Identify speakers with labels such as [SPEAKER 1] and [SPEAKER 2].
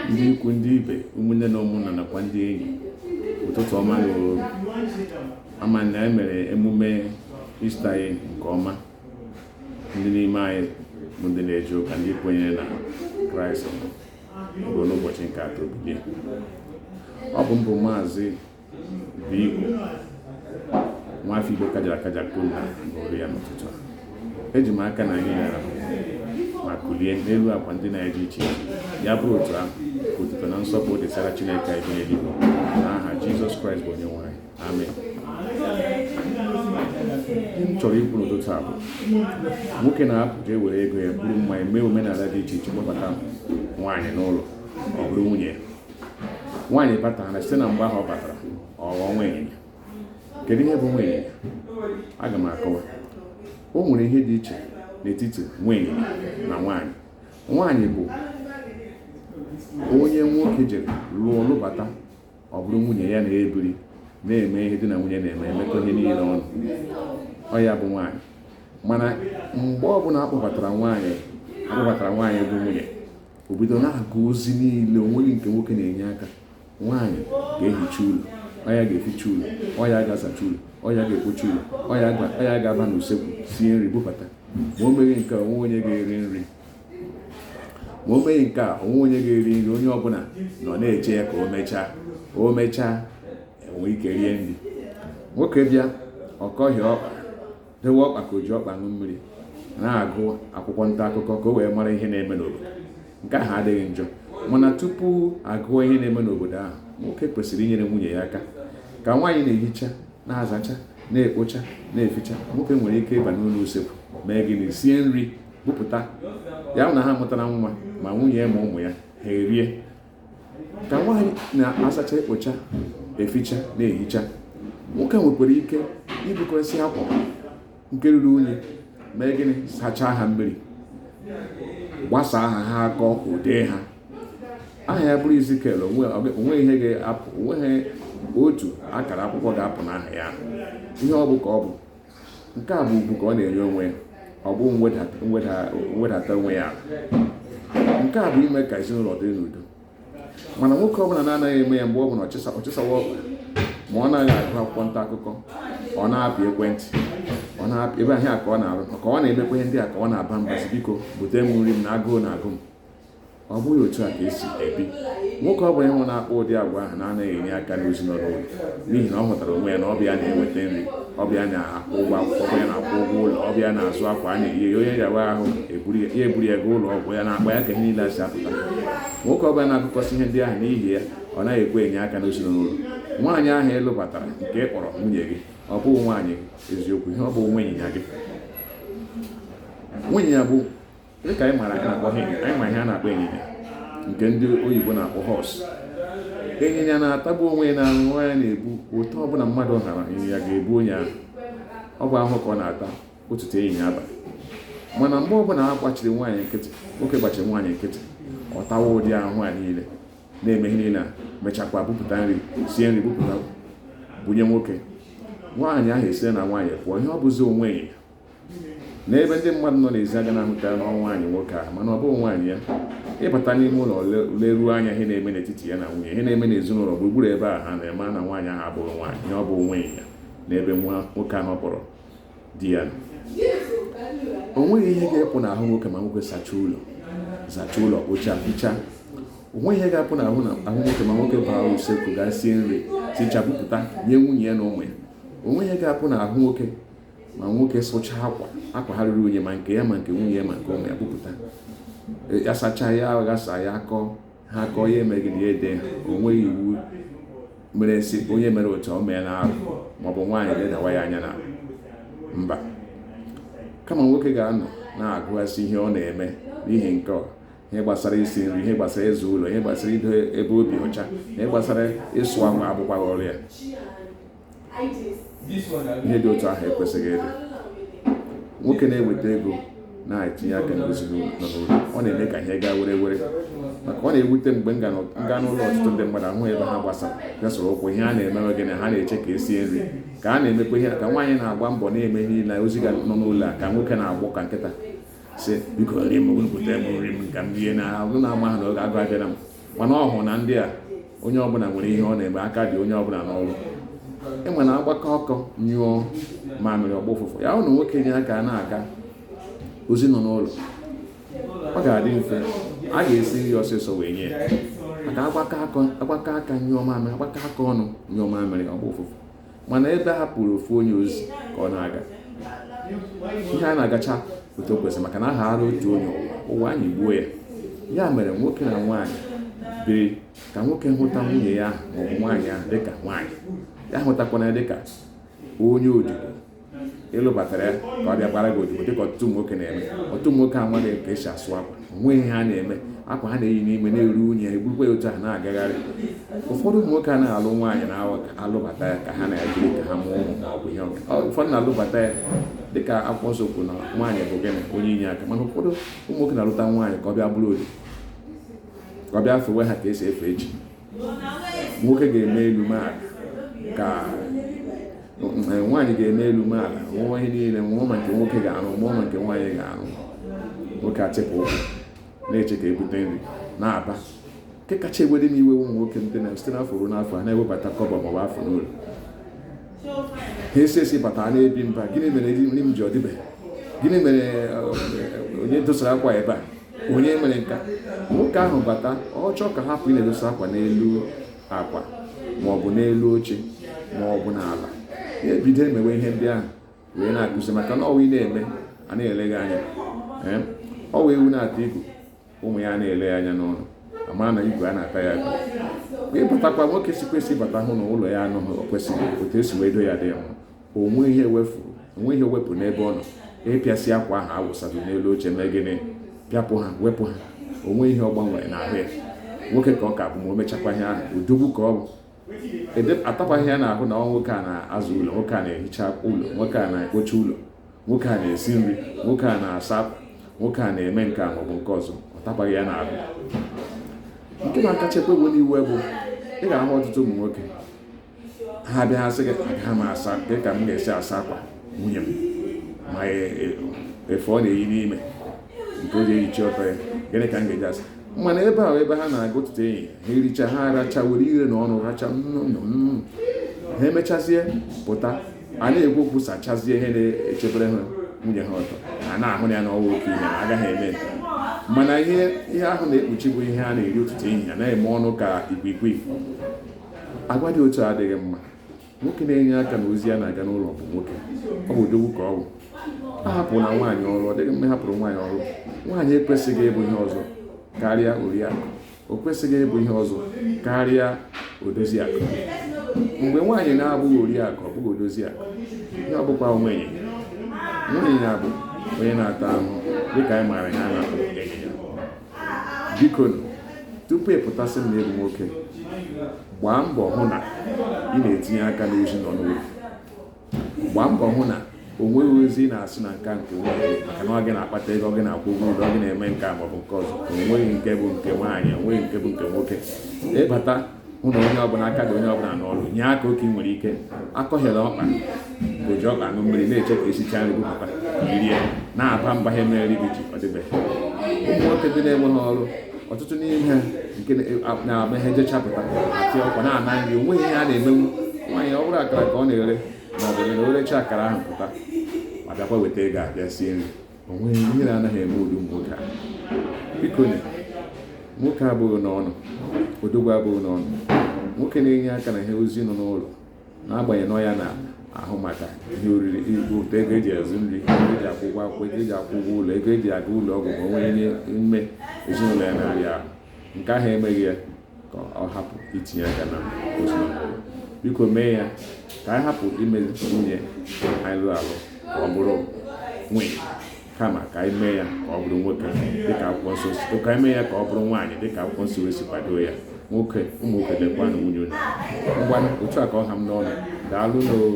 [SPEAKER 1] Ndị ikwu, ndị ibe, ụmụnne na ụmụnna nakwa ndị enyi, ụtụtụ ọma na ama na e mere emume Ista anyị nke ọma. Ndị n'ime anyị bụ ndị na-eje ụka, ndị kwenyere na Kraịst ruo n'ụbọchị nke atọ bilie. Ọ bụ mbụ Maazị Biko, nwafọ Igbo kajara akaja kwuru na n'olu ya n'ụtụtụ a. Eji m aka na anyị rara ma kulie n'elu akwa ndị na-eje iche iche. Ya bụrụ otu ahụ, ka otuto na nsọpụrụ dịsara Chineke anyị bi n'eluigwe, n'aha Jizọs Kraịst bụ Onyenwe anyị. Amen. Ihe m chọrọ ikwu n'ụtụtụ a bụ, nwoke na-apụ jee were ego ya buru mmanya, mee omenala dị iche iche, kpọbata nwaanyị n'ụlọ, ọ bụrụ nwunye ya. Nwaanyị batara, site na mgbe ahụ ọ batara, ọ ghọọ nwa ịnyịnya. Kedu ihe bụ nwa ịnyịnya? Aga m akọwa. O nwere ihe dị iche n'etiti nwa ịnyịnya na nwaanyị. Nwaanyị bụ onye nwoke jere lụọ, lụbata, ọ bụrụ nwunye ya, na-ebiri, na-eme ihe di na nwunye na-eme, emekọ ihe niile ọnụ. Ọ ya bụ nwaanyị. Mana mgbe ọbụla akpọbatara nwaanyị, akpọbatara nwaanyị bụ nwunye, o bido na-agụ ozi niile. Onweghị nke nwoke na-enye aka. Nwaanyị ga-ehicha ụlọ, ọ ya ga-eficha ụlọ, ọ ya ga-azacha ụlọ, ọ ya ga-ekpocha ụlọ, ọ ya ga-aba n'usekwu sie nri bubata. Ma o meghị nke a, onwe onye ga-eri nri. Ma o meghị nke a, onwe onye ga-eri nri. Onye ọbụla nọ na-eche ya ka o mechaa. O mechaa, enwe ike rie nri. Nwoke bịa, ọ kọhie ọkpa, dewe ọkpa ka o ji ọkpa ṅụ mmiri, na-agụ akwụkwọ nta akụkọ ka o wee mara ihe na-eme n'obodo. Nke ahụ adịghị njọ, mana tupu agụọ ihe na-eme n'obodo ahụ, nwoke kwesịrị inyere nwunye ya aka. Ka nwaanyị na-ehicha, na-azacha, na-ekpocha, na-eficha, nwoke nwere ike ịba n'ụlọ usekwu, mee gịnị? Sie nri bupụta. Ya na ha mụtara nwa, ma nwunye ya ma ụmụ ya, ha erie. Ka nwaanyị na-asacha, ekpocha, eficha, na-ehicha, nwoke nwekwara ike ibukọrịsị akwa nke ruru unyi, mee gịnị? Sachaa ha mmiri, gbasaa ha, ha akọ ụdị ha. Aha ya bụrụ Ezekiel, onweghị ihe ga-apụ, onweghị otu akara akwụkwọ ga-apụ n'aha ya. Ihe ọ bụ ka ọ bụ. Nke a bụ ugwu ka ọ na-enye onwe ya, ọ bụ mwedata onwe ya ala. Nke a bụ ime ka ezinụlọ dịrị n'udo. Mana nwoke ọbụla na-anaghị eme ya, mgbe ọbụla ọchịsawa ọkpa, ma ọ naghị agụ akwụkwọ nta akụkọ, ọ na-apị ekwentị, ọ na-apị ebe ahịa ka ọ na-arụ, ka ọ na-emekwa ihe ndị a, ka ọ na-aba mbazi, "Biko bute m nri m na agụụ na-agụ m." Ọ bụghị otu a ka esi ebi. Nwoke ọ bụla ịhụ na-akpọ ụdị agwa ahụ na-anaghị enye aka n'ezinụlọ ụlọ, n'ihi na ọ hụtara onwe ya na ọ bụ ya na-eweta nri, ọ bụ ya na-akwụ ụgwọ akwụkwọ, ọ bụ ya na-akwụ ụgwọ ụlọ, ọ bụ ya na-azụ akwa a na-eyi, onye yawa ahụ eburu ya, eburu ya gaa ụlọ ọgwụ, ya na-akpa ya ka ihe niile si apụta. Nwoke ọ bụla na-akụkọsị ihe ndị ahụ, n'ihi ya ọ naghị ekwe enye aka n'ezinụlọ. Nwaanyị ahụ ịlụbatara, nke ị kpọrọ nwunye gị, ọ bụghị nwaanyị eziokwu. Ihe ọ bụ nwa ịnyịnya gị. Nwunye ya bụ dịka anyị mara, na-akpọ anyị ma ihe a na-akpọ ịnyịnya, nke ndị oyibo na-akpọ horse. Ịnyịnya na-atagbu onwe ya na ahụhụ ya na-ebu. Ụtọ ọbụla mmadụ hara, ịnyịnya ga-ebu onye ahụ. Ọ bụ ahụhụ ka ọ na-ata ụtụtụ, ehihie, abalị. Mana mgbe ọbụla a gbachiri nwaanyị nkịtị, nwoke gbachiri nwaanyị nkịtị, ọ tawa ụdị ahụhụ a niile, na-eme ihe niile a, mechakwa bupụta nri, sie nri bupụta bunye nwoke, nwaanyị ahụ esite na nwaanyị pụọ. Ihe ọ bụzi onwe ịnyịnya n'ebe ndị mmadụ nọ n'ezi aga na-ahụta ya n'ọnwa nwaanyị nwoke ahụ, mana ọ bụghị nwaanyị ya. Ịbata n'ime ụlọ, leruo anya ihe na-eme n'etiti ya na nwunye, ihe na-eme n'ezinụlọ gburugburu ebe a ha na-eme, na nwaanyị ahụ abụghị nwaanyị. Ihe ọ bụ onwe ịnyịnya n'ebe nwoke ahụ kpọrọ di ya nọ. O nweghị ihe ga-epụ n'ahụ nwoke ma nwoke sachaa ụlọ, zachaa ụlọ, kpochaa, fichaa. O nweghị ihe ga-apụ n'ahụ na ahụ nwoke ma nwoke baa usekwu gaa sie nri, sichaa, bupụta nye nwunye ya na ụmụ ya. O nweghị ihe ga-apụ n'ahụ nwoke ma nwoke sụchaa akwa, akwa ha ruru unyi, ma nke ya, ma nke nwunye ya, ma nke ụmụ ya, bupụta ya, sachaa ya, ghasa ya, akọ ha, akọ ya, emeghị na ya ede ha. O nweghị iwu mere sị onye mere otu o mee na arụ, maọbụ nwaanyị ledawa ya anya na mba. Kama nwoke ga-anọ na-agụghasị ihe ọ na-eme n'ihi nke ihe gbasara isi nri, ihe gbasara ịzụ ụlọ, ihe gbasara ido ebe obi ọcha, ihe gbasara ịsụ akwa, abụkwaghị ọrụ ya. Ihe dị otu ahụ ekwesịghị ịdị. Nwoke na-eweta ego, na-etinye aka n'ezinụlọ nọ n'ụlọ, ọ na-eme ka ihe gaa were were. Maka ọ na-ewute mgbe m gaa n'ụlọ ọtụtụ ndị mmadụ, ahụ ebe ha gbasara gasoro ụkwụ, ihe a na-emewe gịnị? Ha na-eche ka esie nri, ka a na-emekwa ihe, ka nwaanyị na-agba mbọ na-eme ihe niile ozi ga nọ n'ụlọ a, ka nwoke na-agbọ ka nkịta. Sị, "Biko, nri m, bute m nri m ka m rie," na ahụ na-ama ha na oge agụ abịara m. Mana ọ hụ na ndị a, onye ọbụla nwere ihe ọ na-eme, aka dị onye ọbụla n'ọrụ. Ịma na agbakọ ọkọ nyụọ mamịrị, ọgba ụfụfụ ya. Hụ na nwoke nye aka na-aga ozi nọ n'ụlọ, ọ ga-adị mfe, a ga-esi nri ọsịsọ wee nye ya, maka agbakọ aka nyụọ mamịrị, agbakọ aka ọnụ nyụọ mamịrị, ọgba ụfụfụ. Mana ebe a hapụrụ ofu onye ozi ka ọ na-aga, ihe a na-agacha otu o kwesịrị, maka na aghara otu onye ụwa, ụwa anyị gbuo ya. Ya mere, nwoke na nwaanyị biri, ka nwoke hụta nwunye ya ahụ maọbụ nwaanyị ahụ dịka nwaanyị ya, hụtakwana ya dịka onye odibo ịlụbatara ya ka ọ bịa gbara gị odibo, dịka ọtụtụ ụmụ nwoke na-eme. Ọtụtụ ụmụ nwoke amaghị ka esi asụ akwa, onweghị ihe ha na-eme. Akwa ha na-eyi n'ime na-eru unyi, eburukwa ya otu ahụ na-agagharị. Ụfọdụ ụmụ nwoke anaghị alụ nwaanyị na-alụbata ya ka ha na-ejiri ka ha mụọ ụmụ ma ọ bụ ihe ọbụla. Ụfọdụ na-alụbata ya dịka Akwụkwọ Nsọ kwuru na nwaanyị bụ gịnị? Onye inye aka. Mana ụfọdụ ụmụ nwoke na-alụta nwaanyị ka ọ bịa bụrụ odibo, ka ọ bịa fewe ha ka esi efe echi. Nwoke ga-eme elu mee ala, ka nwaanyị ga-eme elu mee ala, nwụọ ihe niile, nwụọ ma nke nwoke ga-arụ, mụọ ma nke nwaanyị ga-arụ. Nwoke achịpụ ụkwụ na-eche ka ebute nri na-aba. Nke kacha ewede m iwe, ụmụ nwoke ndị na site n'afọ ruo n'afọ ha na-ewebata kọbọ maọbụ afọ n'ụlọ ha, esi bata na-ebi mba. "Gịnị mere nri m ji ọ dịbeghị? Gịnị mere onye dosara akwa ebe a? Onye mere nka?" Nwoke ahụ bata, ọ chọọ ka hapụ ị na-edosa akwa n'elu akwa maọbụ n'elu oche maọbụ n'ala, ya ebido emewe ihe ndị ahụ wee na-akụzi, maka na ọwa ị na-eme a na-ele gị anya. Ọwa ewu na-ata igu, ụmụ ya na-ele ya anya n'ọnụ, ama na igwe a na-ata ya aka. Ịbatakwa, nwoke si kwesị ịbata hụ na ụlọ ya anụghị o kwesịghị otu esi wee do ya dị ya mma, onwe ihe wefuru, onwe ihe wepụ n'ebe ọ nọ, ịpịasị akwa ahụ awụsado n'elu oche, mee gịnị? Pịapụ ha, wepụ ha. Onwe ihe ọ gbanwere n'ahụ ya? Nwoke ka ọ ka bụ. Ma o mechakwa ihe ahụ, odogwu ka ọ bụ. Atapụghị ya n'ahụ na ọ nwoke a na-azụ ụlọ, nwoke a na-ehicha ụlọ, nwoke a na-ekpocha ụlọ, nwoke a na-esi nri, nwoke a na-asa akwa, nwoke a na-eme nke a maọbụ nke ọzọ. Ọ tapaghị ya n'ahụ. Nke na-akacha ekwe n'iwe bụ, ị ga-ahụ ọtụtụ ụmụ nwoke, ha bịa, ha sị gị, "Agaghị m asa dị ka m ga-esi asa akwa nwunye m, ma efe ọ na-eyi n'ime nke o ji ehicha ọtọ ya, gịnị ka m ga-eji asa?" Mana ebe ahụ ebe ha na-aga ụtụtụ ehihie, ha ericha, ha aracha, were ire na ọnụ racha, ha emechazie pụta, a na-ekwu okwu, sachazie ihe na-echebere ha nwunye ha ọtọ, a na-ahụ ya na ọwa oke ihe na agaghị eme. Mana ihe ihe ahụ na-ekpuchi bụ ihe a na-eri ụtụtụ ehihie, anaghị eme ọnụ ka ikwikwii. Agwa dị otu a adịghị mma. Nwoke na-enye aka na ozi ya na-aga n'ụlọ bụ nwoke, ọ bụ odogwu ka ọ bụ. A hapụrụ na nwaanyị ọrụ, ọ dịghị mma ịhapụrụ nwaanyị ọrụ. Nwaanyị ekwesịghị ịbụ ihe ọzọ karịa oriakụ, o kwesịghị ịbụ ihe ọzọ karịa odoziakụ. Mgbe nwaanyị na-abụghị oriakụ, ọ bụghị odoziakụ, ihe ọ bụkwa onwe ịnyịnya. Nwunye ya bụ onye na-ata ahụhụ, dịka anyị maara ihe a na-akpọ ịnyịnya. Biko, tupu ị pụtasị m na ịbụ nwoke, gbaa mbọ hụ na ị na-etinye aka n'ozi nọ n'ụlọ. Gbaa mbọ hụ na o nweghị ozi ị na-asị na nka nke nwoke, maka na ọ gị na-akpata ego, ọ gị na-akwụ ụgwọ ụlọ, ọ gị na-eme nke a maọbụ nke ọzọ. O nweghị nke bụ nke nwaanyị, o nweghị nke bụ nke nwoke. Ịbata, hụ na onye ọbụla aka dị onye ọbụla n'ọrụ, nye aka oke ị nwere ike. Akọghịla ọkpa ka o ji ọkpa aṅụ mmiri na-eche ka esicha nri bupụta ka irie, na-aba mba ha emere gị ji ọ dịbeghị. Ụmụ nwoke ndị na-enweghị ọrụ, ọtụtụ n'ime ha nke na-ama ihe jechapụta atị ọkwa na-ana nri, onweghị ihe a na-emenwu. Nwaanyị, ọ bụrụ akara ka ọ na-ere ma ọ bụ na o recha akara ahụ pụta, ma bịakwa weta ego abịa sie nri, onweghị ihe na-anaghị eme ụdị ụmụ nwoke a. Biko, nwoke abụghị n'ọnụ, odogwu abụghị n'ọnụ. Nwoke na-enye aka na ihe ozi nọ n'ụlọ, n'agbanyeghị na ọ ya na-ahụ maka ihe oriri, ụtọ ego eji azụ nri, ego eji akwụ ụgwọ akwụkwọ, ego eji akwụ ụgwọ ụlọ, ego eji aga ụlọ ọgwụ ma o nwee n'ime ezinụlọ ya na-arịa ahụ, nke ahụ emeghị ya ka ọ hapụ itinye aka na ozi nọ n'ụlọ. Biko, mee ya ka anyị hapụ ime nwunye anyị lụrụ alụ ka ọ bụrụ nwunye, kama ka anyị mee ya ka ọ bụrụ nwoke dịka Akwụkwọ Nsọ si, ka anyị mee ya ka ọ bụrụ nwaanyị dịka Akwụkwọ Nsọ wee si kwado ya. Nwoke, ụmụ nwoke, lekwanụ nwunye unu. Ngwanụ, otu a ka ọ ha m n'ọnụ. Daalụ n'oo.